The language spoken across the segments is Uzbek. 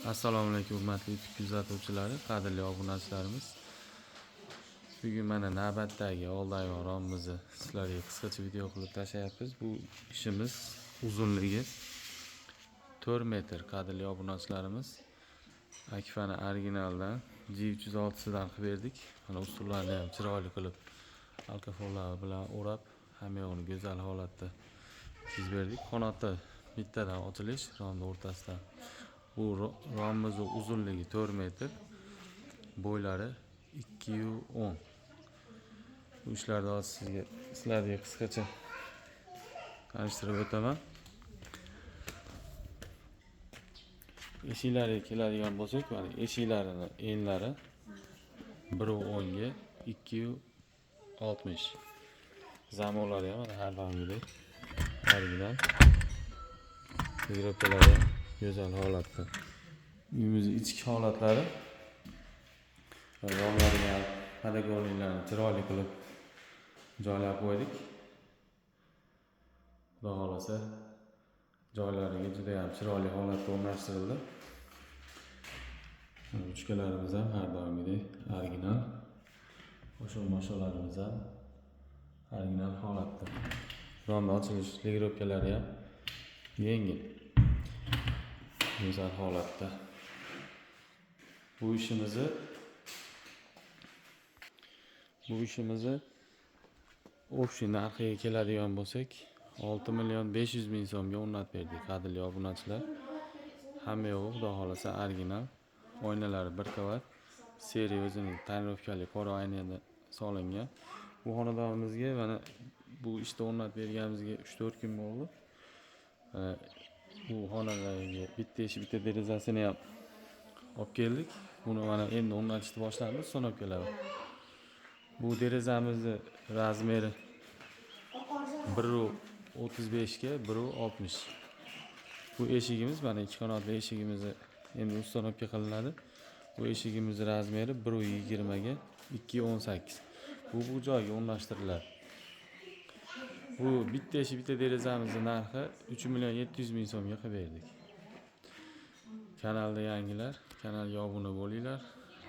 Assalomu alaykum, hurmatli YouTube kuzatuvchilari, qadrli obunachilarimiz. Bugun mana navbatdagi oldi ayvon romimizni sizlarga qisqacha video qilib tashlayapmiz. Bu ishimiz uzunligi 4 metr, qadrli obunachilarimiz. Akfani originaldan G306sidan qilib berdik. Mana ustunlarni ham chiroyli qilib alkafollar bilan o'rab, hamma yog'ini go'zal holatda chizib berdik. Qanoti bittadan ochilish, romni o'rtasidan. Bu romimizni uzunligi 4 metr, bo'ylari 2,10. Bu ishlarni hozir sizlarga qisqacha tanishtirib o'taman. Eshiklariga keladigan bo'lsak, mana eshiklarini enlari 1,10 ga 2,60. Zamonlari ham mana har doimgidek original. Yevropalari ham go'zal holatda. Uyimizni ichki holatlari, romlariga подоконникlarni chiroyli qilib joylab qo'ydik. Xudo xohlasa, joylariga juda ham chiroyli holatda o'rnashtirildi. Ruchkalarimiz ham har doimgidek original. Qo'shilma-mashalarimiz ham original holatda. Romda ochilish регулировкалari ham yengil. Go'zal holatda. Bu ishimizni общий narxiga keladigan bo'lsak, 6 million 500 ming so'mga o'rnatib berdik, qadrli obunachilar. Hamma yog'i, xudo xohlasa, original. Oynalari bir qavat, seriya o'zining тонировка li qora oynada solingan. Bu xonadonimizga mana bu ishni o'rnatib berganimizga 3-4 kun bo'ldi. Mana bu xonalarga bitta eshik, bitta derazasini ham olib keldik. Buni mana endi o'rnatishni boshlandi установка lari. Bu derazamizni размер i 1,35 ga 1,60. Bu eshigimiz, mana ikki qanotli eshigimizni endi установка qilinadi. Bu eshigimizni размер i 1,20 ga 2,18. Bu joyga o'rnashtiriladi. Bu bitta eshik, bitta derazamizni narxi 3 million 700 ming so'mga qilib berdik. Kanalda yangilar, kanalga obuna bo'linglar,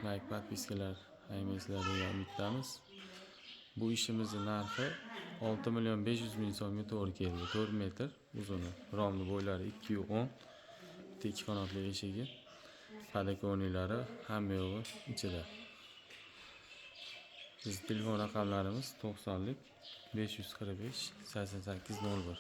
layk, подписка lar ayamaysizlar degan umiddamiz. Bu ishimizni narxi 6 million 500 ming so'mga to'g'ri keldi. 4 metr uzuni, romni bo'ylari 2,10, bitta ikki qanotli eshigi, подоконник lari, hamma yo'g'i ichida. Biz telefon raqamlarimiz 90lik 545 88 01.